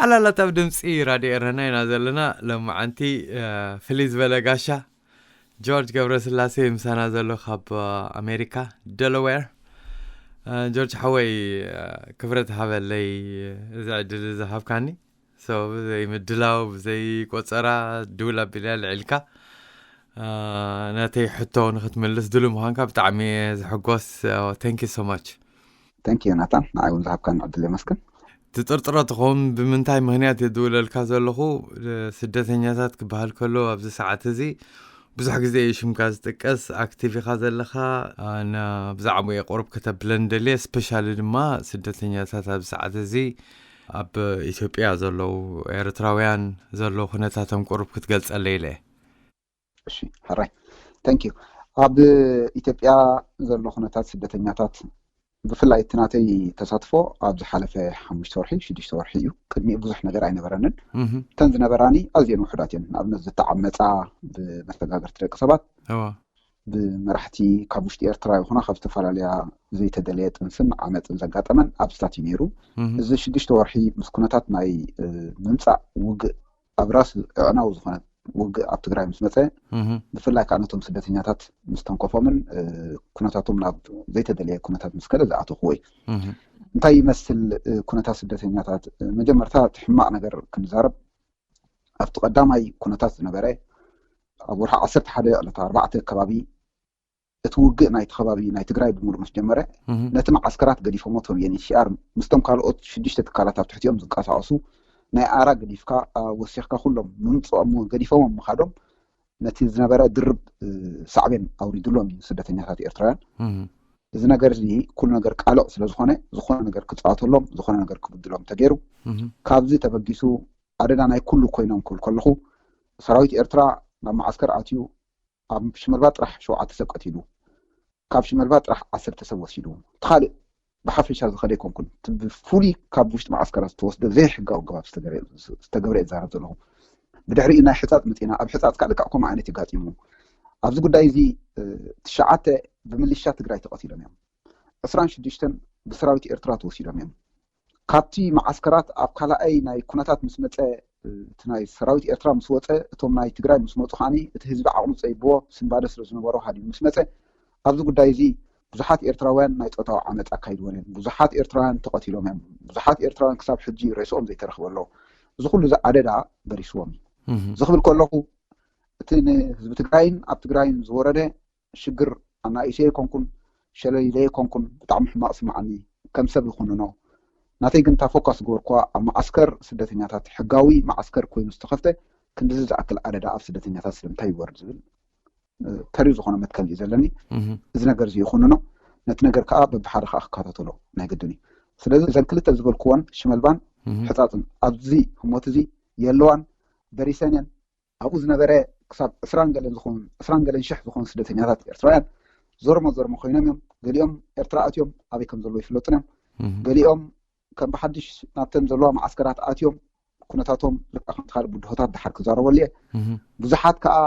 ሓላላት ኣብ ድምፂ ራድዮ ኤረና ኢና ዘለና። ሎማዓንቲ ፍልይ ዝበለ ጋሻ ጆርጅ ገብረስላሴ ምሳና ዘሎ ካብ ኣሜሪካ ደለዌር። ጆርጅ ሓወይ፣ ክብረት ሃበለይ እዚ ዕድል ዝሃብካኒ። ብዘይ ምድላው፣ ብዘይ ቆፀራ ድውል ኣቢልያ ልዕልካ ነተይ ሕቶ ንክትምልስ ድሉ ምዃንካ ብጣዕሚ ዝሕጎስ። Thank you so much። Thank you ናታን፣ ንዓይ እውን ዝሃብካኒ ዕድል የመስግን። ትጥርጥሮ ትኸውን ብምንታይ ምክንያት የድውለልካ ዘለኹ? ስደተኛታት ክበሃል ከሎ ኣብዚ ሰዓት እዚ ብዙሕ ግዜ እዩ ሽምካ ዝጥቀስ። ኣክቲቭ ኢኻ ዘለኻ፣ ብዛዕባኡ ቁሩብ ከተብለኒ ደልየ። ስፔሻሊ ድማ ስደተኛታት ኣብዚ ሰዓት እዚ ኣብ ኢትዮጵያ ዘለዉ ኤርትራውያን ዘለዉ ኩነታቶም ቁሩብ ክትገልጸለይ ኢለ። እሺ፣ ሕራይ። Thank you። ኣብ ኢትዮጵያ ዘሎ ኩነታት ስደተኛታት፣ ብፍላይ እቲ ናተይ ተሳትፎ ኣብ ዝሓለፈ ሓሙሽተ ወርሒ ሽዱሽተ ወርሒ እዩ። ቅድሚኡ ብዙሕ ነገር ኣይነበረንን። እተን ዝነበራኒ ኣዝየን ውሑዳት እየን። ንኣብነት ዝተዓመፃ ብመሰጋገርቲ ደቂ ሰባት፣ ብመራሕቲ ካብ ውሽጢ ኤርትራ ይኹና ካብ ዝተፈላለያ ዘይተደለየ ጥንስን ዓመፅን ዘጋጠመን ኣብስታት እዩ ነይሩ። እዚ ሽዱሽተ ወርሒ ምስ ኩነታት ናይ ምምፃእ ውግእ ኣብ ራስ ኣዕናዊ ዝኾነ ውግእ ኣብ ትግራይ ምስ መፀ፣ ብፍላይ ከዓ ነቶም ስደተኛታት ምስ ተንኮፎምን ኩነታቶም ናብ ዘይተደለየ ኩነታት ምስ ከደ ዝኣተኹዎ እዩ። እንታይ ይመስል ኩነታት ስደተኛታት? መጀመርታ እቲ ሕማቕ ነገር ክንዛረብ፣ ኣብቲ ቀዳማይ ኩነታት ዝነበረ ኣብ ወርሒ ዓሰርተ ሓደ ዕለት ኣርባዕተ ከባቢ እቲ ውግእ ናይቲ ከባቢ ናይ ትግራይ ብምሉእ ምስ ጀመረ፣ ነቲ መዓስከራት ገዲፎሞ፣ እቶም ዩኤንኤችሲኣር ምስቶም ካልኦት ሽዱሽተ ትካላት ኣብ ትሕቲኦም ዝንቀሳቐሱ ናይ ኣራ ገዲፍካ ወሲኽካ ኩሎም ምምፅኦም ገዲፎሞም ምኻዶም ነቲ ዝነበረ ድርብ ሳዕቤን ኣውሪድሎም እዩ ስደተኛታት ኤርትራውያን። እዚ ነገር እዚ ኩሉ ነገር ቃልዕ ስለ ዝኾነ፣ ዝኾነ ነገር ክፃወተሎም፣ ዝኾነ ነገር ክብድሎም ተገይሩ። ካብዚ ተበጊሱ ኣደዳ ናይ ኩሉ ኮይኖም ክብል ከለኹ፣ ሰራዊት ኤርትራ ናብ መዓስከር ኣትዩ ኣብ ሽመልባ ጥራሕ ሸውዓተ ሰብ ቀቲሉ፣ ካብ ሽመልባ ጥራሕ ዓሰርተ ሰብ ወሲዱ። እቲ ካልእ ብሓፈሻ ዝኸደ ኣይኮንኩን። እቲ ብፍሉይ ካብ ውሽጢ መዓስከራት ዝተወስደ ዘይሕጋዊ ኣገባብ ዝተገበረ እየ ዝዛረብ ዘለኹ። ብድሕሪኡ ናይ ሕፃፅ መፂና፣ ኣብ ሕፃፅ ከዓ ልክዕ ከምኡ ዓይነት ይጋጢሙ። ኣብዚ ጉዳይ እዚ ትሽዓተ ብምልሻ ትግራይ ተቐቲሎም እዮም። ዕስራን ሽዱሽተን ብሰራዊት ኤርትራ ተወሲዶም እዮም። ካብቲ መዓስከራት ኣብ ካልኣይ ናይ ኩነታት ምስ መፀ፣ እቲ ናይ ሰራዊት ኤርትራ ምስ ወፀ፣ እቶም ናይ ትግራይ ምስ መፁ ከዓኒ እቲ ህዝቢ ዓቕሉ ፀይብዎ ስንባደ ስለ ዝነበሮ ሃዲሙ ምስ መፀ፣ ኣብዚ ጉዳይ እዚ ብዙሓት ኤርትራውያን ናይ ፆታዊ ዓመፅ ኣካይድዎም እዮም። ብዙሓት ኤርትራውያን ተቐቲሎም እዮም። ብዙሓት ኤርትራውያን ክሳብ ሕጂ ሬስኦም ዘይተረኽበ ኣለዉ። እዚ ኩሉ እዚ ኣደዳ በሪስዎም እዩ። እዚ ክብል ከለኹ እቲ ንህዝቢ ትግራይን ኣብ ትግራይን ዝወረደ ሽግር ኣናኢሰ ኣይኮንኩን፣ ሸለሊለ ኣይኮንኩን። ብጣዕሚ ሕማቕ ስምዓኒ፣ ከም ሰብ ይኹንኖ። ናተይ ግን እታ ፎካስ ዝገበርኩዋ ኣብ መዓስከር ስደተኛታት፣ ሕጋዊ መዓስከር ኮይኑ ዝተኸፍተ ክንድዚ ዝኣክል ኣደዳ ኣብ ስደተኛታት ስለምንታይ ይወርድ ዝብል ተሪር ዝኾነ መትከል እዩ ዘለኒ። እዚ ነገር እዚ ይኹንኖ፣ ነቲ ነገር ከዓ በብሓደ ከዓ ክከታተሎ ናይ ግድን እዩ። ስለዚ እዘን ክልተ ዝበልክወን ሽመልባን ሕፃፅን ኣብዚ ህሞት እዚ የለዋን፣ በሪሰን እየን። ኣብኡ ዝነበረ ክሳብ ዕስራን ገለን ዝኾኑ፣ ዕስራን ገለን ሽሕ ዝኾኑ ስደተኛታት ኤርትራውያን ዞርሞ ዞርሞ ኮይኖም እዮም። ገሊኦም ኤርትራ ኣትዮም ኣበይ ከም ዘለዉ ይፍለጡን እዮም። ገሊኦም ከም ብሓድሽ ናብተን ዘለዋ መዓስከራት ኣትዮም ኩነታቶም ልክዕ ከምቲ ካልእ ብድሆታት ድሓር ክዛረበሉ እየ። ብዙሓት ከዓ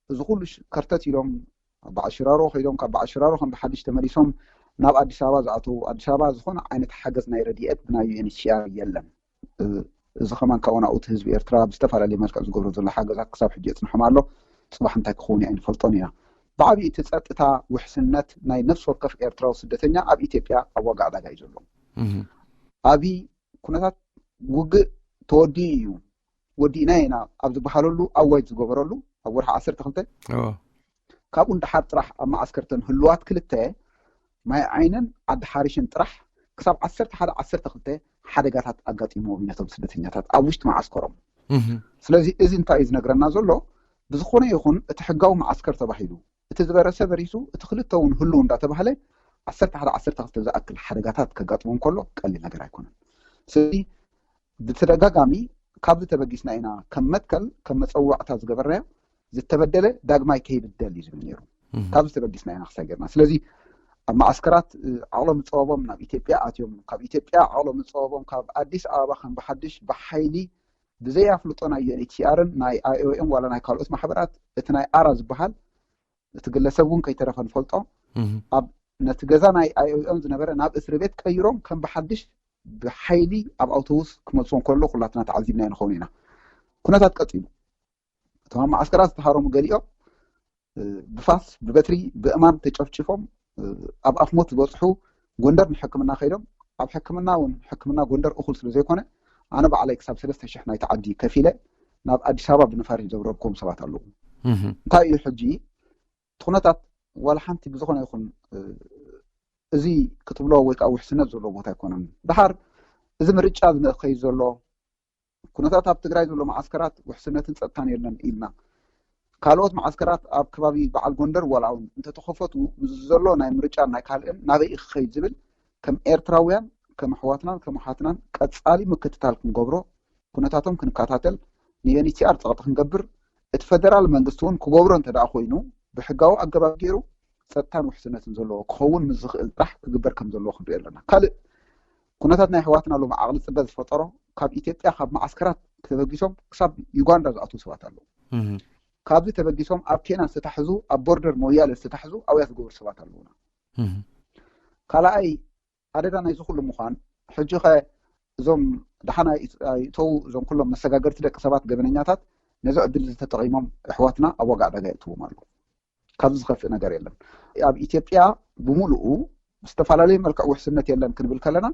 እዚ ኩሉ ከርተት ኢሎም በዓል ሽራሮ ከይዶም፣ ካብ በዓል ሽራሮ ከም ብሓድሽ ተመሊሶም ናብ ኣዲስ ኣበባ ዝኣተዉ፣ ኣዲስ ኣበባ ዝኾነ ዓይነት ሓገዝ ናይ ረድኤት ብናይ ዩኤንኤችሲኣር የለን። እዚ ከማን ካብኡ ናብኡ እቲ ህዝቢ ኤርትራ ብዝተፈላለየ መልክዕ ዝገብሮ ዘሎ ሓገዛት ክሳብ ሕጂ የፅንሖም ኣሎ። ፅባሕ እንታይ ክኸውን እዩ ኣይንፈልጦን ኢና። ብዓብዪ እቲ ፀጥታ ውሕስነት ናይ ነፍሲ ወከፍ ኤርትራዊ ስደተኛ ኣብ ኢትዮጵያ ኣብ ዋጋ ዕዳጋ እዩ ዘሎ። ኣብይ ኩነታት ውግእ ተወዲኡ እዩ፣ ወዲእና ኢና ኣብ ዝበሃለሉ ኣዋጅ ዝገበረሉ ኣብ ወርሒ ዓሰርተ ክልተ፣ ካብኡ ንደሓር ጥራሕ ኣብ መዓስከርተን ህልዋት ክልተ ማይ ዓይንን ዓዲ ሓሪሽን ጥራሕ ክሳብ ዓሰርተ ሓደ ዓሰርተ ክልተ ሓደጋታት ኣጋጢሞም ነቶም ስደተኛታት ኣብ ውሽጢ መዓስከሮም። ስለዚ እዚ እንታይ እዩ ዝነግረና ዘሎ? ብዝኾነ ይኹን እቲ ሕጋዊ መዓስከር ተባሂሉ እቲ ዝበረሰ በሪሱ እቲ ክልተ እውን ህልው እንዳተባህለ ዓሰርተ ሓደ ዓሰርተ ክልተ ዝኣክል ሓደጋታት ከጋጥሞም ከሎ ቀሊል ነገር ኣይኮነን። ስለዚ ብተደጋጋሚ ካብዚ ተበጊስና ኢና ከም መትከል ከም መፀዋዕታ ዝገበርናዮ ዝተበደለ ዳግማይ ከይብደል እዩ ዝብል ነይሩ። ካብዚ ተበጊስና ኢና ክሳይ ገርና። ስለዚ ኣብ መዓስከራት ዓቕሎም ዝፀበቦም ናብ ኢትዮጵያ ኣትዮም፣ ካብ ኢትዮጵያ ዓቕሎም ዝፀበቦም ካብ ኣዲስ ኣበባ ከም ብሓድሽ ብሓይሊ ብዘይ ኣፍልጦ ናይ ዩኤንኤችሲኣርን ናይ ኣይኦኤም ዋላ ናይ ካልኦት ማሕበራት እቲ ናይ ኣራ ዝበሃል እቲ ግለሰብ እውን ከይተረፈ ንፈልጦ ኣብ ነቲ ገዛ ናይ ኣይኦኤም ዝነበረ ናብ እስሪ ቤት ቀይሮም ከም ብሓድሽ ብሓይሊ ኣብ ኣውቶቡስ ክመልስዎ ከሎ ኩላትና ተዓዚብና ንኸውን ኢና። ኩነታት ቀፂሉ። እቶም ኣብ ማዓስከራት ዝተሃረሙ ገሊኦም ብፋስ፣ ብበትሪ፣ ብእማን ተጨፍጭፎም ኣብ ኣፍሞት ዝበፅሑ ጎንደር ንሕክምና ከይዶም፣ ኣብ ሕክምና እውን ሕክምና ጎንደር እኹል ስለ ዘይኮነ ኣነ ባዕለይ ክሳብ ሰለስተ ሽሕ ናይቲ ዓዲ ከፊለ ናብ ኣዲስ ኣበባ ብነፋሪት ዘብረርክዎም ሰባት ኣለዉ። እንታይ እዩ ሕጂ እቲ ኩነታት? ዋላ ሓንቲ ብዝኾነ ይኹን እዚ ክትብሎ ወይ ከዓ ውሕስነት ዘለዎ ቦታ ኣይኮነን። ድሓር እዚ ምርጫ ዝመኸይ ዘሎ ኩነታት ኣብ ትግራይ ዘሎ መዓስከራት ውሕስነትን ፀጥታን የለን ኢልና ካልኦት መዓስከራት ኣብ ከባቢ በዓል ጎንደር ዋላ እውን እንተተኸፈቱ ምስ ዘሎ ናይ ምርጫን ናይ ካልእን ናበይ እዩ ክኸይድ ዝብል ከም ኤርትራውያን ከም ኣሕዋትናን ከም ኣሓትናን ቀፃሊ ምክትታል ክንገብሮ ኩነታቶም ክንከታተል ንዩኤንኤችሲኣር ፀቕጢ ክንገብር እቲ ፈደራል መንግስቲ እውን ክገብሮ እንተ ደኣ ኮይኑ ብሕጋዊ ኣገባብ ገይሩ ፀጥታን ውሕስነትን ዘለዎ ክኸውን ምስ ዝኽእል ጥራሕ ክግበር ከም ዘለዎ ክንሪኦ ኣለና። ካልእ ኩነታት ናይ ኣሕዋትና ሎሚ ዓቕሊ ፅበት ዝፈጠሮ ካብ ኢትዮጵያ ካብ መዓስከራት ተበጊሶም ክሳብ ዩጋንዳ ዝኣትዉ ሰባት ኣለዉ። ካብዚ ተበጊሶም ኣብ ኬንያ ዝተታሕዙ ኣብ ቦርደር ሞያለ ዝተታሕዙ ኣብያ ዝገበሩ ሰባት ኣለዉና። ካልኣይ ኣደዳ ናይዚ ኩሉ ምዃን ሕጂ ኸ እዞም ደሓና ይእተዉ እዞም ኩሎም መሰጋገርቲ ደቂ ሰባት ገበነኛታት ነዚ ዕድል እዚ ተጠቒሞም ኣሕዋትና ኣብ ዋጋ ዕዳጋ የእትዎም ኣለዉ። ካብዚ ዝኸፍእ ነገር የለን። ኣብ ኢትዮጵያ ብምሉኡ ብዝተፈላለየ መልክዕ ውሕስነት የለን ክንብል ከለና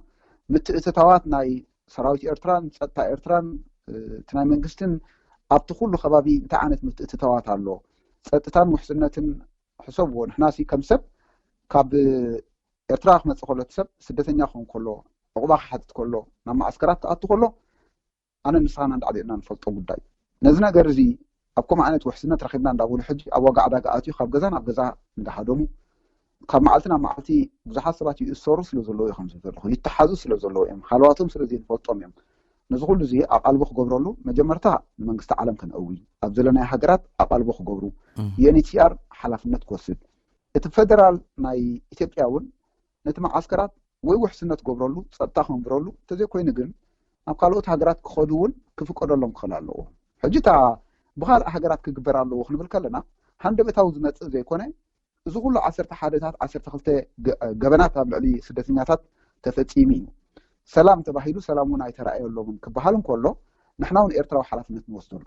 ምትእትታዋት ናይ ሰራዊት ኤርትራን ፀጥታ ኤርትራን እቲ ናይ መንግስትን ኣብቲ ኩሉ ከባቢ እንታይ ዓይነት ምትእትታዋት ኣሎ? ፀጥታን ውሕስነትን ሕሰብዎ። ንሕናሲ ከም ሰብ ካብ ኤርትራ ክመፅእ ከሎ እቲ ሰብ ስደተኛ ክኸውን ከሎ ዕቑባ ክሓትት ከሎ ናብ ማዓስከራት ክኣቱ ከሎ ኣነ ንስኻና እንዳዕዲዕና ንፈልጦ ጉዳይ። ነዚ ነገር እዚ ኣብ ከምኡ ዓይነት ውሕስነት ረኺብና እንዳበሉ ሕጂ ኣብ ዋጋ ዕዳጋ ኣትዩ ካብ ገዛ ናብ ገዛ እንዳሃደሙ ካብ መዓልቲ ናብ መዓልቲ ብዙሓት ሰባት ይእሰሩ ስለ ዘለዉ እዮም ከምዚ ዘለኹ ይተሓዙ ስለ ዘለዉ እዮም ሃለዋቶም ስለ ዘይንፈልጦም እዮም። ነዚ ኩሉ እዚ ኣቓልቦ ክገብረሉ መጀመርታ ንመንግስቲ ዓለም ከነእዊ ኣብ ዘለናዮ ሃገራት ኣቓልቦ ክገብሩ ዩኤንኤችሲኣር ሓላፍነት ክወስድ እቲ ፈደራል ናይ ኢትዮጵያ እውን ነቲ መዓስከራት ወይ ውሕስነት ክገብረሉ ፀጥታ ከንብረሉ እንተዘይኮይኑ ግን ናብ ካልኦት ሃገራት ክኸዱ እውን ክፍቀደሎም ክኽእል ኣለዎ። ሕጂ እታ ብካልእ ሃገራት ክግበር ኣለዎ ክንብል ከለና ሃንደበታዊ ዝመፅእ ዘይኮነ እዚ ኩሉ ዓሰርተ ሓደታት ዓሰርተ ክልተ ገበናት ኣብ ልዕሊ ስደተኛታት ተፈፂሙ እዩ። ሰላም ተባሂሉ ሰላም እውን ኣይተረኣየሎምን ክበሃል እንከሎ ንሕና እውን ኤርትራዊ ሓላፍነት ንወስደሉ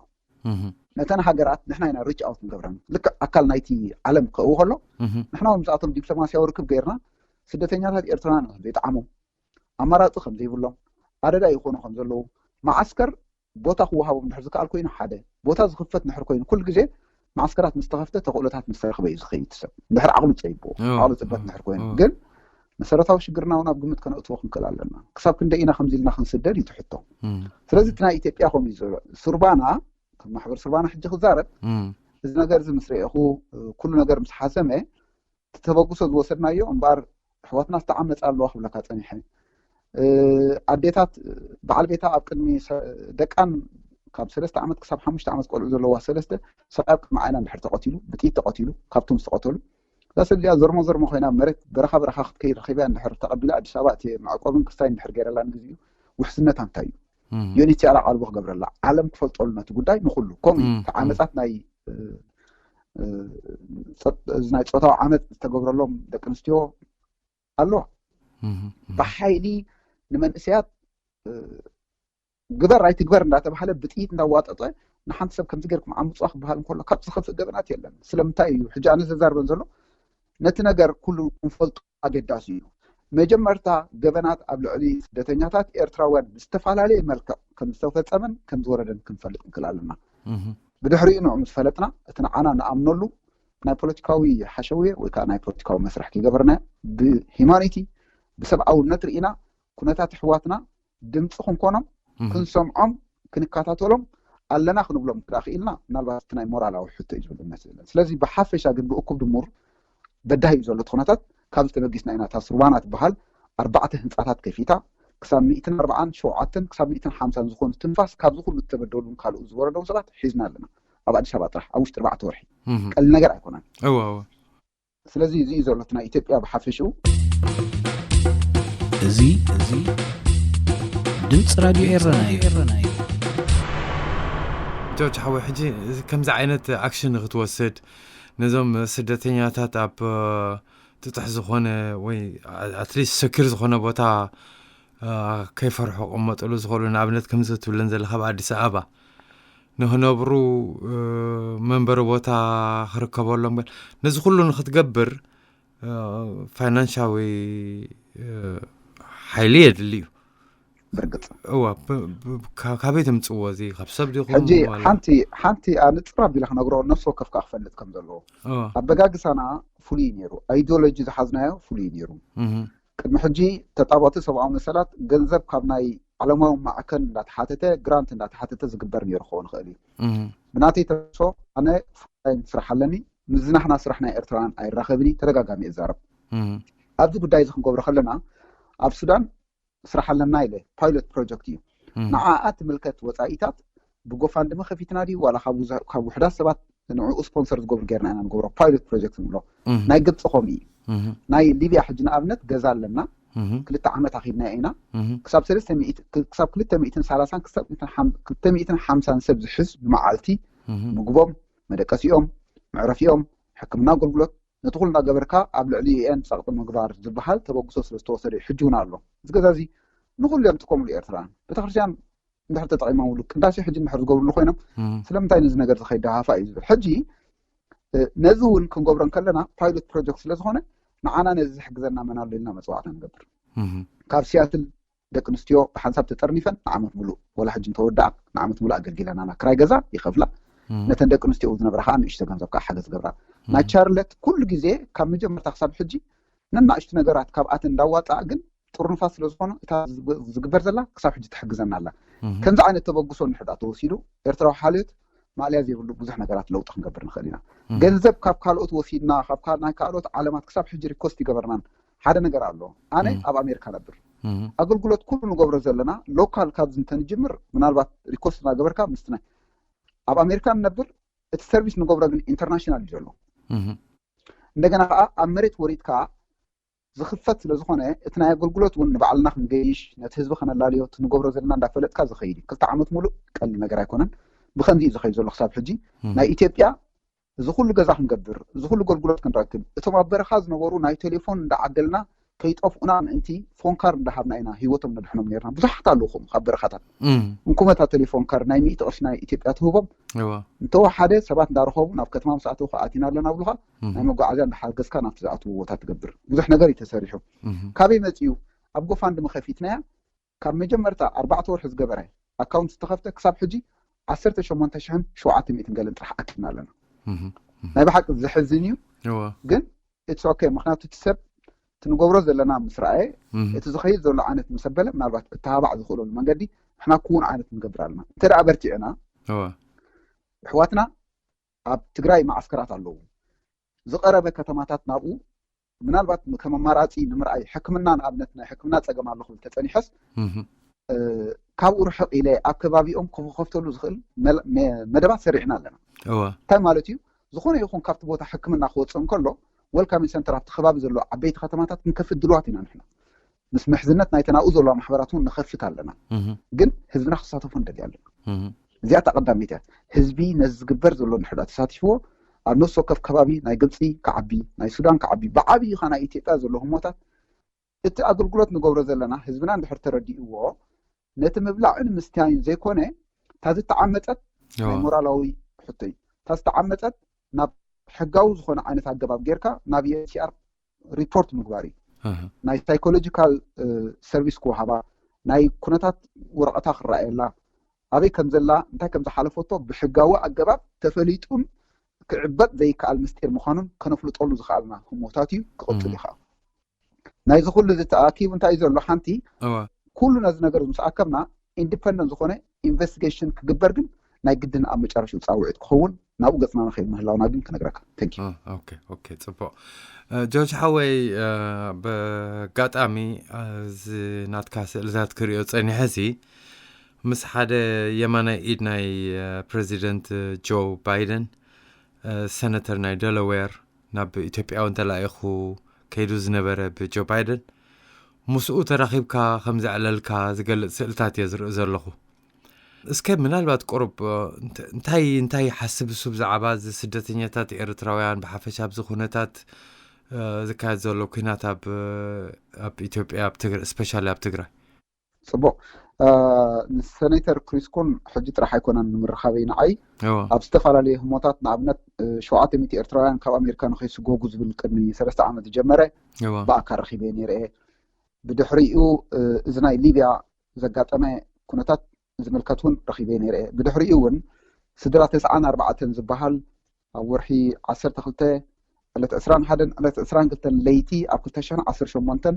ነተን ሃገራት ንሕና ኢና ሪች ኣውት ንገብረን ልክዕ ኣካል ናይቲ ዓለም ክእው ከሎ ንሕና እውን ምስኣቶም ዲፕሎማስያዊ ርክብ ገይርና ስደተኛታት ኤርትራውያን ከም ዘይጠዓሞም ኣማራፂ ከም ዘይብሎም ኣደዳ ይኾኑ ከም ዘለዉ መዓስከር ቦታ ክወሃቦም ድሕር ዝከኣል ኮይኑ ሓደ ቦታ ዝኽፈት ንሕር ኮይኑ ኩሉ ግዜ መዓስከራት ምስ ተኸፍተ ተኽእሎታት ምስ ተረኽበ እዩ ዝኸይድ ሰብ ድሕር ዓቕሉ ፀይብዎ ዓቕሉ ፅበት ንሕር ኮይኑ ግን መሰረታዊ ሽግርና እውን ኣብ ግምት ከነእትዎ ክንክእል ኣለና። ክሳብ ክንደይ ኢና ከምዚ ኢልና ክንስደድ እዩ ትሕቶ። ስለዚ እቲ ናይ ኢትዮጵያ ከምኡ እዩ ዘሎ። ሱርባና ከም ማሕበር ሱርባና ሕጂ ክዛረብ እዚ ነገር እዚ ምስ ርኤኹ ኩሉ ነገር ምስ ሓሰመ እቲ ተበግሶ ዝወሰድናዮ እምበኣር ኣሕዋትና ዝተዓመፃ ኣለዋ ክብለካ ፀኒሐ ኣዴታት በዓል ቤታ ኣብ ቅድሚ ደቃን ካብ ሰለስተ ዓመት ክሳብ ሓሙሽተ ዓመት ቆልዑ ዘለዋ ሰለስተ ሰብኣይ ኣብ ቅድሚ ዓይና እንድሕር ተቐቲሉ ብጥይት ተቐቲሉ ካብቶም ዝተቐተሉ እዛ ሰብ እዚኣ ዘርሞ ዘርሞ ኮይና መሬት በረኻ በረኻ ክትከይድ ረኺባ እንድሕር ተቐቢላ ኣዲስ ኣበባ እቲ መዕቆብን ክስታይ እንድሕር ገይረላ ንግዚኡ ውሕስነታ እንታይ እዩ? ዩኤንኤችሲኣር ኣቓልቦ ክገብረላ ዓለም ክፈልጠሉ ነቲ ጉዳይ ንኹሉ ከምኡ እዩ። እቲ ዓመፃት ናይ ናይ ፆታዊ ዓመፅ ዝተገብረሎም ደቂ ኣንስትዮ ኣለዋ። ብሓይሊ ንመንእሰያት ግበር ኣይትግበር እንዳተባሃለ ብጥይት እንዳዋጠጠ ንሓንቲ ሰብ ከምዚ ገርኩም ዓምፅዋ ክበሃል እንከሎ ካብ ዝኸፍእ ገበናት የለን። ስለምንታይ እዩ ሕጂ ኣነ ዘዛርበን ዘሎ ነቲ ነገር ኩሉ ክንፈልጦ ኣገዳሲ እዩ። መጀመርታ ገበናት ኣብ ልዕሊ ስደተኛታት ኤርትራውያን ብዝተፈላለየ መልክዕ ከም ዝተፈፀመን ከም ዝወረደን ክንፈልጥ ንክእል ኣለና። ብድሕሪኡ ንዑ ምስ ፈለጥና እቲ ንዓና ንኣምነሉ ናይ ፖለቲካዊ ሓሸውየ ወይ ከዓ ናይ ፖለቲካዊ መስርሕ ክይገበርና ብሂማኒቲ ብሰብኣውነት ርኢና ኩነታት ኣሕዋትና ድምፂ ክንኮኖም ክንሰምዖም ክንከታተሎም ኣለና ክንብሎም ክዳ ክኢልና ምናልባት እቲ ናይ ሞራላዊ ሕቶ እዩ ዝብል እምነት የለን። ስለዚ ብሓፈሻ ግን ብእኩብ ድሙር በዳሂ እዩ ዘሎ እቲ ኩነታት። ካብዚ ተበጊስና ኢና እታ ሱርባና ትበሃል ኣርባዕተ ህንፃታት ከፊታ ክሳብ ሚእትን ኣርባዓን ሸውዓተን ክሳብ ሚእትን ሓምሳን ዝኾኑ ትንፋስ ካብዚ ኩሉ ዝተበደሉን ካልኦት ዝወረዶም ሰባት ሒዝና ኣለና። ኣብ ኣዲስ ኣበባ ጥራሕ ኣብ ውሽጢ ኣርባዕተ ወርሒ ቀሊል ነገር ኣይኮነን። እወ እወ። ስለዚ እዚ እዩ ዘሎ እቲ ናይ ኢትዮጵያ ብሓፈሽኡ። እዚ እዚ ድምፂ ራድዮ ኤረና እዩ። ጆርጅ ሓወይ ሕጂ ከምዚ ዓይነት ኣክሽን ንክትወስድ ነዞም ስደተኛታት ኣብ ጥጡሕ ዝኾነ ወይ ኣትሊስት ሰኪር ዝኾነ ቦታ ከይፈርሑ ክቕመጥሉ ዝኽእሉ፣ ንኣብነት ከምዚ ትብለን ዘለኻ ኣብ ኣዲስ ኣበባ ንክነብሩ መንበሪ ቦታ ክርከበሎም፣ ነዚ ኩሉ ንክትገብር ፋይናንሻዊ ሓይሊ የድሊ እዩ። ብርግፅ እዋ ካበይ ተምፅዎ? እዚ ካብ ሰብ ዲኹም? ሓንቲ ኣንፅር ኣቢለ ክነግሮ ነፍሲ ወከፍ ከዓ ክፈልጥ ከም ዘለዎ። ኣበጋግሳና ፍሉይ ነይሩ። ኣይዲዮሎጂ ዝሓዝናዮ ፍሉይ ነይሩ። ቅድሚ ሕጂ ተጣባቲ ሰብኣዊ መሰላት ገንዘብ ካብ ናይ ዓለማዊ ማዕከን እንዳተሓተተ፣ ግራንት እንዳተሓተተ ዝግበር ነይሩ ክኸውን ይኽእል እዩ። ብናተይ ተሶ ኣነ ፉልታይም ስራሕ ኣለኒ። ምዝናሕና ስራሕ ናይ ኤርትራውያን ኣይራኸብን እዩ፣ ተደጋጋሚ እዛረብ። ኣብዚ ጉዳይ እዚ ክንገብሮ ከለና ኣብ ሱዳን ስራሕ ኣለና ኢለ፣ ፓይሎት ፕሮጀክት እዩ። ንዓኣ ትምልከት ወፃኢታት ብጎፋንድሚ ከፊትና ድዩ ዋላ ካብ ውሕዳት ሰባት ንዕኡ ስፖንሰር ዝገብሩ ጌርና ኢና ንገብሮ። ፓይሎት ፕሮጀክት ንብሎ። ናይ ግብፂ ከምኡ እዩ። ናይ ሊብያ ሕጂ ንኣብነት ገዛ ኣለና። ክልተ ዓመት ኣኺድና ኢና። ክሳብ ሰለስተ ሚእቲ ክሳብ ክልተ ሚእትን ሰላሳን ክሳብ ክልተ ሚእትን ሓምሳን ሰብ ዝሕዝ ብመዓልቲ ምግቦም፣ መደቀሲኦም፣ መዕረፊኦም፣ ሕክምና ኣገልግሎት፣ ነቲ ኩሉ እናገበርካ ኣብ ልዕሊኤን ፀቕጢ ምግባር ዝበሃል ተበግሶ ስለ ዝተወሰደ እዩ። ሕጂ እውን ኣሎ። እዚ ገዛ እዚ ንኩሉ እዮም ጥቀምሉ። ኤርትራውያን ቤተክርስትያን እንድሕር ተጠቂሞምሉ፣ ቅዳሴ ሕጂ እንድሕር ዝገብርሉ ኮይኖም ስለምንታይ ነዚ ነገር እዚ ከይደሃፋ እዩ ዝብል። ሕጂ ነዚ እውን ክንገብሮ እንከለና ፓይሎት ፕሮጀክት ስለዝኾነ ንዓና ነዚ ዝሕግዘና መን ኣሎ ኢልና መፅዋዕታ ንገብር። ካብ ሲያትል ደቂ ኣንስትዮ ብሓንሳብ ተጠርኒፈን ንዓመት ሙሉእ፣ ወላ ሕጂ እንተወዳኣ ንዓመት ሙሉእ ኣገልጊለናና። ክራይ ገዛ ይኸፍላ፣ ነተን ደቂ ኣንስትዮ ዝነብራ ከዓ ንእሽቶ ገንዘብ ከዓ ሓገዝ ገብራ። ናይ ቻርለት ኩሉ ግዜ ካብ መጀመርታ ክሳብ ሕጂ ነናእሽቱ ነገራት ካብኣተን እንዳዋፃኣ፣ ግን ጥርኑፋት ስለዝኾኑ እታ ዝግበር ዘላ ክሳብ ሕጂ ትሕግዘና ኣላ። ከምዚ ዓይነት ተበግሶ እንድሕር ተወሲዱ ኤርትራዊ ሓልዮት ማእለያ ዘይብሉ ብዙሕ ነገራት ለውጢ ክንገብር ንኽእል ኢና። ገንዘብ ካብ ካልኦት ወሲድና፣ ካብ ናይ ካልኦት ዓለማት ክሳብ ሕጂ ሪኮስት ይገበርናን ሓደ ነገር ኣሎ። ኣነ ኣብ ኣሜሪካ ነብር። ኣገልግሎት ኩሉ ንገብሮ ዘለና ሎካል ካብዚ እንተንጅምር፣ ምናልባት ሪኮስት እናገበርካ ምስቲ ናይ ኣብ ኣሜሪካ ንነብር፣ እቲ ሰርቪስ ንገብሮ ግን ኢንተርናሽናል እዩ ዘሎ። እንደገና ከዓ ኣብ መሬት ወሪድካ ዝኽፈት ስለዝኾነ፣ እቲ ናይ ኣገልግሎት እውን ንባዕልና ክንገይሽ፣ ነቲ ህዝቢ ከነላልዮ፣ እቲ ንገብሮ ዘለና እንዳፈለጥካ ዝኸይድ እዩ። ክልተ ዓመት ሙሉእ ቀሊል ነገር ኣይኮነን። ብኸምዚ እዩ ዝኸይድ ዘሎ ክሳብ ሕጂ። ናይ ኢትዮጵያ እዚ ኩሉ ገዛ ክንገብር፣ እዚ ኩሉ ኣገልግሎት ክንረክብ፣ እቶም ኣብ በረኻ ዝነበሩ ናይ ቴሌፎን እንዳዓደልና ከይጠፍኡና ምእንቲ ፎን ካር እንዳሃብና ኢና ህይወቶም ነድሕኖም ነርና። ብዙሓት ኣለዉ ከምኡ ካብ በረኻታት። እንኩመታ ቴሌፎን ካር ናይ ሚእቲ ቅርሺ ናይ ኢትዮጵያ ትህቦም። እንተወሓደ ሰባት እንዳረኸቡ ናብ ከተማ ምስ ኣተው ከኣቲና ኣለና ብሉኻ። ናይ መጓዓዝያ እንዳሓገዝካ ናብቲ ዝኣትዎ ቦታ ትገብር። ብዙሕ ነገር እዩ ተሰሪሑ። ካበይ መፂኡ? ኣብ ጎፋንድሚ ከፊትናያ። ካብ መጀመርታ ኣርባዕተ ወርሒ ዝገበረ ኣካውንት ዝተኸፍተ ክሳብ ሕጂ ዓሰርተ ሸሞንተ ሽሕን ሸውዓተ ሚእትን ገለን ጥራሕ ኣኪብና ኣለና። ናይ ብሓቂ ዘሕዝን እዩ። ግን ኢትስ ኦኬ፣ ምክንያቱ እቲ ሰብ እቲ ንገብሮ ዘለና ምስ ረኣየ፣ እቲ ዝኸይድ ዘሎ ዓይነት ምስ ኣበለ፣ ምናልባት ክተባባዕ ዝኽእለሉ መንገዲ ንሕና ክውን ዓይነት ንገብር ኣለና። እንተ ደኣ በርቲዕና፣ ኣሕዋትና ኣብ ትግራይ ማዓስከራት ኣለዉ። ዝቐረበ ከተማታት ናብኡ ምናልባት ከም ኣማራፂ ንምርኣይ፣ ሕክምና ንኣብነት ናይ ሕክምና ፀገም ኣሎ ክብል ተፀኒሐስ፣ ካብኡ ርሕቕ ኢለ ኣብ ከባቢኦም ክኸፍተሉ ዝኽእል መደባት ሰሪዕና ኣለና። እንታይ ማለት እዩ? ዝኾነ ይኹን ካብቲ ቦታ ሕክምና ክወፅእ እንከሎ፣ ወልካሚንግ ሰንተር ኣብቲ ከባቢ ዘሎ ዓበይቲ ከተማታት ክንከፍት ድልዋት ኢና ንሕና። ምስ ምሕዝነት ናይተን ኣብኡ ዘለዋ ማሕበራት እውን ንኸፍት ኣለና። ግን ህዝብና ክሳተፎ ንደሊ ኣለና። እዚኣ እታ ቀዳመይቲ እያ። ህዝቢ ነዚ ዝግበር ዘሎ እንድሕር ተሳቲፍዎ፣ ኣብ ነፍሲ ወከፍ ከባቢ ናይ ግብፂ ክዓቢ፣ ናይ ሱዳን ክዓቢ፣ ብዓብዩ ኸዓ ናይ ኢትዮጵያ ዘሎ ህሞታት፣ እቲ ኣገልግሎት ንገብሮ ዘለና ህዝብና እንድሕር ተረዲእዎ፣ ነቲ ምብላዕን ምስታይን ዘይኮነ፣ እታ ዝተዓመፀት ናይ ሞራላዊ ሕቶ እዩ። እታ ዝተዓመፀት ናብ ሕጋዊ ዝኾነ ዓይነት ኣገባብ ጌርካ ናብ ዩኤንኤችሲኣር ሪፖርት ምግባር እዩ። ናይ ሳይኮሎጂካል ሰርቪስ ክወሃባ፣ ናይ ኩነታት ወረቐታ ክረኣየላ፣ ኣበይ ከም ዘላ፣ እንታይ ከም ዝሓለፈቶ ብሕጋዊ ኣገባብ ተፈሊጡን ክዕበጥ ዘይከኣል ምስጢር ምዃኑን ከነፍልጠሉ ዝኸኣልና ህሞታት እዩ። ክቕፅል እዩ ከዓ። ናይዚ ኩሉ ዝተኣኪቡ እንታይ እዩ ዘሎ? ሓንቲ ኩሉ ነዚ ነገር ምስ ኣከብና ኢንዲፐንደንት ዝኾነ ኢንቨስቲጌሽን ክግበር ግን ናይ ግድን ኣብ መጨረሽኡ ፃውዒት ክኸውን ናብኡ ገፅና ንኸይድ ምህላውና ግን ክነግረካ። Thank you። ኦኬ ኦኬ፣ ፅቡቕ። ጆርጅ ሓወይ፣ ብኣጋጣሚ እዚ ናትካ ስእልታት ክሪኦ ፀኒሐ ሲ ምስ ሓደ የማናይ ኢድ ናይ ፕሬዚደንት ጆ ባይደን፣ ሰነተር ናይ ደለዌር፣ ናብ ኢትዮጵያ እውን ተላኢኹ ከይዱ ዝነበረ ብጆ ባይደን፣ ምስኡ ተራኺብካ ከም ዘዕለልካ ዝገልጽ ስእልታት እየ ዝርኢ ዘለኹ። እስከ ምናልባት ቁሩብ እንታይ እንታይ ይሓስብ እሱ ብዛዕባ እዚ ስደተኛታት ኤርትራውያን ብሓፈሻ ኣብዚ ኩነታት ዝካየድ ዘሎ ኩናት ኣብ ኣብ ኢትዮጵያ፣ ኣብ ትግራይ፣ ስፔሻሊ ኣብ ትግራይ? ጽቡቕ። እ፣ ምስ ሰኔተር ክሪስ ኩን ሕጂ ጥራሕ ኣይኮነን ንምርኻበይ ንዓይ። ኣብ ዝተፈላለዩ ህሞታት፣ ንኣብነት፣ እ፣ ሸውዓተ ሚእቲ ኤርትራውያን ካብ ኣሜሪካ ንኸይስጎጉ ዝብል ቅድሚ ሰለስተ ዓመት ዝጀመረ ብኣካል ረኺበ ነይረ እየ። ብድሕሪኡ፣ እ፣ እዚ ናይ ሊብያ ዘጋጠመ ኩነታት ዝምልከት እውን ረኺበ ነይረ እየ። ብድሕሪኡ እውን ስድራ ተስዓን ኣርባዕተን ዝበሃል ኣብ ወርሒ ዓሰርተ ክልተ ዕለት ዕስራን ሓደን ዕለት ዕስራን ክልተን ለይቲ ኣብ ክልተ ሽሕን ዓሰርተ ሸሞንተን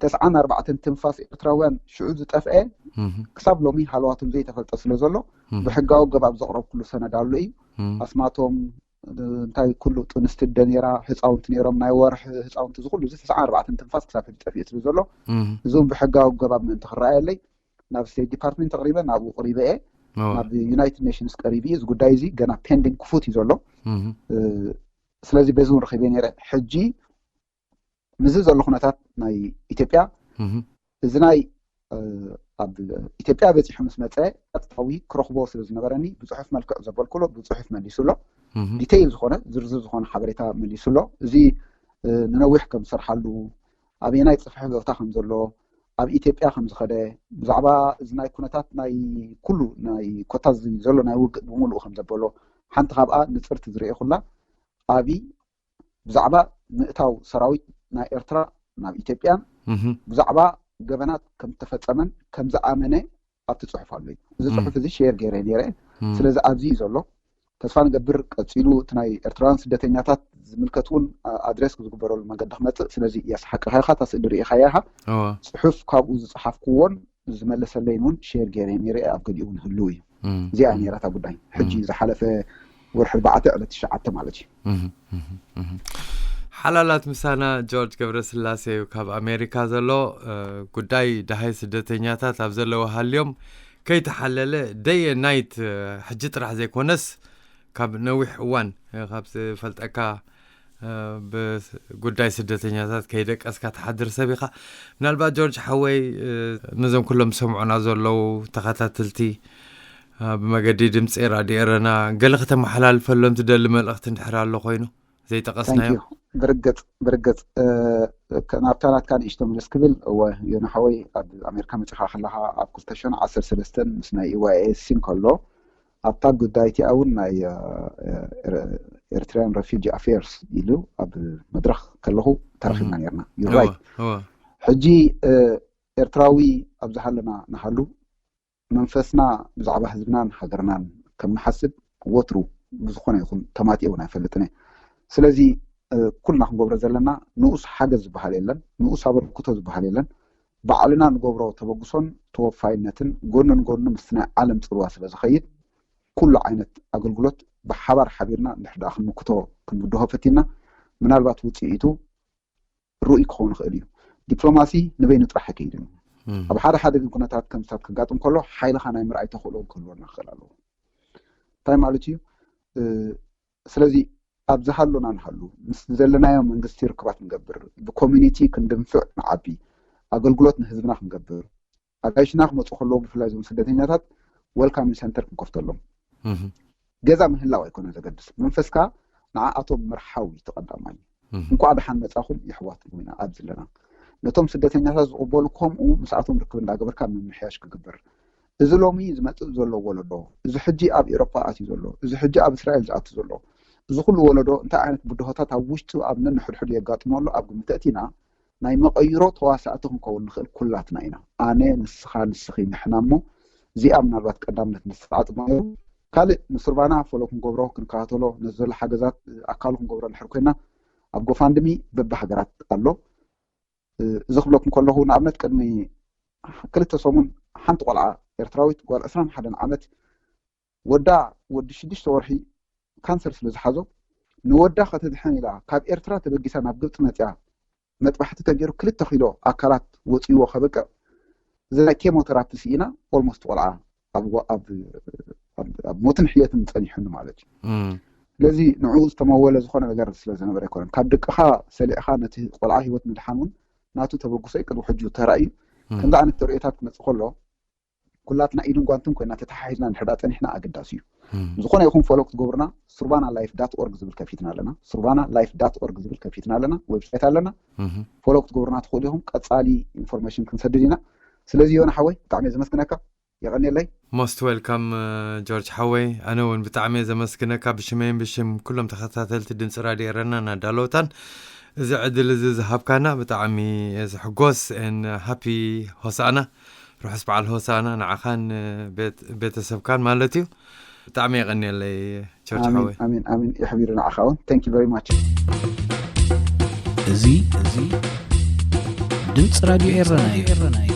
ተስዓን ኣርባዕተን ትንፋስ ኤርትራውያን ሽዑ ዝጠፍአ ክሳብ ሎሚ ሃለዋቶም ዘይተፈልጠ ስለ ዘሎ ብሕጋዊ ኣገባብ ዘቕረብኩሉ ሰነድ ኣሎ እዩ። ኣስማቶም እንታይ ኩሉ ጥንስቲ ደ ነይራ፣ ህፃውንቲ ነይሮም፣ ናይ ወርሒ ህፃውንቲ፣ እዚ ኩሉ እዚ ተስዓን ኣርባዕተን ትንፋስ ክሳብ ሕጂ ጠፊኡ ስለ ዘሎ እዚ እውን ብሕጋዊ ኣገባብ ምእንቲ ክረኣየለይ ናብ ስቴት ዲፓርትመንት ኣቕሪበ፣ ናብኡ ቅሪበ እየ። ናብ ዩናይትድ ኔሽንስ ቀሪቡ እዩ። እዚ ጉዳይ እዚ ገና ፔንዲንግ ክፉት እዩ ዘሎ። እ፣ ስለዚ በዚ እውን ረኺበ ነይረ። ሕጂ ምስዚ ዘሎ ኩነታት ናይ ኢትዮጵያ እዚ ናይ እ፣ ኣብ ኢትዮጵያ በፂሑ ምስ መፀ ቀጥታዊ ክረኽቦ ስለ ዝነበረኒ ብፅሑፍ መልክዕ ዘበልኩሎ ብፅሑፍ መሊሱ ኣሎ። ዲቴይል ዝኾነ ዝርዝር ዝኾነ ሓበሬታ መሊሱ ኣሎ። እዚ እ፣ ንነዊሕ ከም ዝሰርሓሉ፣ ኣበየናይ ፅፍሒ ቦታ ከም ዘሎ፣ ኣብ ኢትዮጵያ ከም ዝኸደ፣ ብዛዕባ እዚ ናይ ኩነታት ናይ ኩሉ ናይ ኮታ እዚ ዘሎ ናይ ውግእ ብምሉኡ ከም ዘበሎ፣ ሓንቲ ካብኣ ንፅርቲ ዝርእየኩላ ኣብይ ብዛዕባ ምእታው ሰራዊት ናይ ኤርትራ ናብ ኢትዮጵያን ብዛዕባ ገበናት ከም ዝተፈጸመን ከም ዝኣመነ ኣብቲ ጽሑፍ ኣሎ እዩ። እዚ ጽሑፍ እዚ ሼር ገይረ ነይረ። ስለዚ ኣብዚ እዩ ዘሎ። ተስፋ ንገብር ቀጺሉ እቲ ናይ ኤርትራውያን ስደተኛታት ዝምልከት እውን፣ ኣ-፣ ኣድሬስ ዝግበረሉ መገዲ ክመጽእ። ስለዚ እያስ ሓቅኻ ኢኻ፣ እታ ስእሊ ርኢኻያ ኢኻ። እዋ። ጽሑፍ ካብኡ ዝጸሓፍኩዎን ዝመለሰለይን እውን ሼር ገይረ ነይረ። ኣብ ገሊኡ እውን ህልው እዩ። እም፣ እዚኣ እም። ነይራ እታ ጉዳይ። ሕጂ እም። ዝሓለፈ ወርሒ ኣርባዕተ ዕለት ትሽዓተ ማለት እዩ። እም፣ እም፣ እም። ሓላላት ምሳና ጆርጅ ገብረስላሴ እዩ ካብ ኣሜሪካ ዘሎ። እ፣ ጉዳይ ደሃይ ስደተኛታት ኣብ ዘለዎ ሃልዮም ከይተሓለለ ደየ ናይት፣ እ፣ ሕጂ ጥራሕ ዘይኮነስ ካብ ነዊሕ እዋን፣ እ፣ ካብ ዝፈልጠካ፣ እ፣ ብጉዳይ ስደተኛታት ከይደቀስካ ትሓድር ሰብ ኢኻ። ምናልባት ጆርጅ ሓወይ፣ እ፣ ነዞም ኩሎም ዝሰምዑና ዘለዉ ተኸታተልቲ፣ እ፣ ብመገዲ ድምፂ ራድዮ ኤረና ገለ ከተመሓላልፈሎም ትደሊ መልእኽቲ እንድሕር ኣሎ ኮይኑ ዘይጠቐስናዮ? ታንኪዩ። ብርግፅ፣ ብርግፅ፣ እ፣ ከ-፣ ናብታ ናትካ ንእሽቶ ምልስ ክብል፣ እወ፣ ዮና ሓወይ፣ ኣብ ኣሜሪካ መፂኻ ከለኻ ኣብ ክልተ ሽሕን ዓሰርተ ሰለስተን ምስ ናይ ኢ ዋይ ኤስ ሲ እንከሎ፣ ኣብታ ጉዳይ እቲኣ እውን ናይ፣ እ፣ ኤር-፣ ኤርትራውያን ረፊጂ ኣፌርስ ኢሉ ኣብ መድረኽ ከለኹ ተረኺብና እም። ነርና። You're እወ፣ right። እወ። ሕጂ፣ እ፣ ኤርትራዊ ኣብ ዝሃለና ንሃሉ መንፈስና ብዛዕባ ህዝብናን ሃገርናን ከም ንሓስብ ወትሩ ብዝኾነ ይኹን ተማቲኤ እውን ኣይፈልጥን እየ። ስለዚ፣ እ፣ ኩልና ክንገብሮ ዘለና ንኡስ ሓገዝ ዝበሃል የለን፣ ንኡስ ኣበርክቶ ዝበሃል የለን። ባዕልና ንገብሮ ተበግሶን ተወፋይነትን ጎኒ ንጎኒ ምስቲ ናይ ዓለም ጽልዋ ስለ ዝኸይድ፣ ኩሉ ዓይነት ኣገልግሎት ብሓባር ሓቢርና እንድሕር ደኣ ክንምክቶ ክንብድሆ ፈቲና፣ ምናልባት ውጽኢቱ ርኡይ ክኸውን ይኽእል እዩ። ዲፕሎማሲ ንበይኑ ጥራሕ ኣይከይድን እዩ። እም። ኣብ ሓደ ሓደ ግን ኩነታት ከም ስታት ከጋጥም ከሎ፣ ሓይልኻ ናይ ምርኣይ ተኽእሎ እውን ክህልወና ክኽእል ኣለዎ። እንታይ ማለት እዩ? እ፣ ስለዚ ኣብ ዝሃሎና ንሃሉ፣ ምስ ዘለናዮ መንግስቲ ርክባት ንገብር፣ ብኮሚኒቲ ክንድንፍዕ ንዓቢ፣ ኣገልግሎት ንህዝብና ክንገብር፣ ኣጋይሽና ክመፁ ከለዉ፣ ብፍላይ እዞም ስደተኛታት፣ ወልካም ሰንተር ክንከፍተሎም። እም። ገዛ ምህላው ኣይኮነን ዘገድስ፣ መንፈስካ ንዓኣቶም ምርሓው እዩ ተቐዳማይ። እም። እንኳዕ ደሓን መጻኹም የሕዋትኩም ኢና ኣብዚ ኣለና። ነቶም ስደተኛታት ዝቕበሉ ከምኡ ምስኣቶም ርክብ እንዳገበርካ ምምሕያሽ ክግበር። እዚ ሎሚ ዝመጽእ ዘሎ ወለዶ፣ እዚ ሕጂ ኣብ ኤውሮጳ ኣትዩ ዘሎ፣ እዚ ሕጂ ኣብ እስራኤል ዝኣቱ ዘሎ፣ እዚ ኩሉ ወለዶ እንታይ ዓይነት ብድሆታት ኣብ ውሽጡ ኣብ ነንሕድሕዱ የጋጥሞ ኣሎ ኣብ ግምት ኣእቲና፣ ናይ መቐይሮ ተዋሳእቲ ክንከውን ንኽእል ኩላትና ኢና። ኣነ፣ ንስኻ፣ ንስኺ፣ ንሕና እሞ፣ እዚኣ ምናልባት ቀዳምነት ንስፍዓት ማየሩ። ካልእ ንሱርባና ፎሎ ክንገብሮ፣ ክንከታተሎ፣ ነዚ ዘሎ ሓገዛት ኣካሉ ክንገብሮ እንድሕር ኮይና፣ ኣብ ጎፋንድሚ በብሃገራት ኣሎ። እ፣ እዚ ክብለኩም ከለኹ፣ ንኣብነት ቅድሚ ክልተ ሰሙን ሓንቲ ቆልዓ ኤርትራዊት ጓል ዕስራን ሓደን ዓመት ወዳ ወዲ ሽዱሽተ ወርሒ ካንሰር ስለ ዝሓዞ፣ ንወዳ ከተድሕን ኢላ ካብ ኤርትራ ተበጊሳ ናብ ግብጺ መጽያ፣ መጥባሕቲ ተገይሩ ክልተ ኪሎ ኣካላት ወጺዎ ከበቅዕ፣ እዚ ናይ ኬሞቴራፒ ስኢና፣ ኦልሞስት ቆልዓ ኣብ ወ-፣ ኣብ፣ ኣብ፣ ኣብ ሞትን ሕየትን ጸኒሑኒ ማለት እዩ። እም። ስለዚ ንዕኡ ዝተመወለ ዝኾነ ነገር ስለ ዝነበረ ኣይኮነን። ካብ ደቅኻ ሰሊዕኻ ነቲ ቆልዓ ህይወት ምድሓን እውን ናቱ ተበግሶ እዩ ቅድሚ ሕጂ ተራእዩ። እም። ከምዚ ዓይነት ተርእዮታት ክመጽእ ከሎ፣ ኩላትና ኢድን ጓንትን ኮይና ተተሓሒዝና እንድሕር ደኣ ጸኒሕና ኣገዳሲ እዩ። እም። ዝኾነ ይኹን ፎሎ ክትገብሩና፣ ሱርባና ላይፍ ዳት ኦርግ ዝብል ከፊትና ኣለና። ሱርባና ላይፍ ዳት ኦርግ ዝብል ከፊትና ኣለና። ዌብሳይት ኣለና። እም። ፎሎ ክትገብሩና ትኽእሉ ኢኹም። ቀጻሊ ኢንፎርሜሽን ክንሰድድ ኢና። ስለዚ ዮና ሓወይ ብጣዕሚ እየ ዘመስግነካ። የቐንየለይ። Most welcome ጆርጅ ሓወይ። ኣነ እውን ብጣዕሚ እየ ዘመስግነካ ብሽመይን ብሽም ኩሎም ተኸታተልቲ ድምፂ ራድዮ ኤረና እናዳለውታን እዚ ዕድል እዚ ዝሃብካና ብጣዕሚ እየ ዝሕጎስ። ን ሃፒ ሆሳና፣ ርሑስ በዓል ሆሳና ንዓኻን ቤተሰብካን ማለት እዩ። ብጣዕሚ የቐንየለይ ጆርጅ ሓወይ። ኣሜን ኣሜን። የሕቢሩ ንዓኻ እውን። Thank you very much። እዚ እዚ ድምፂ ራድዮ ኤረና እዩ።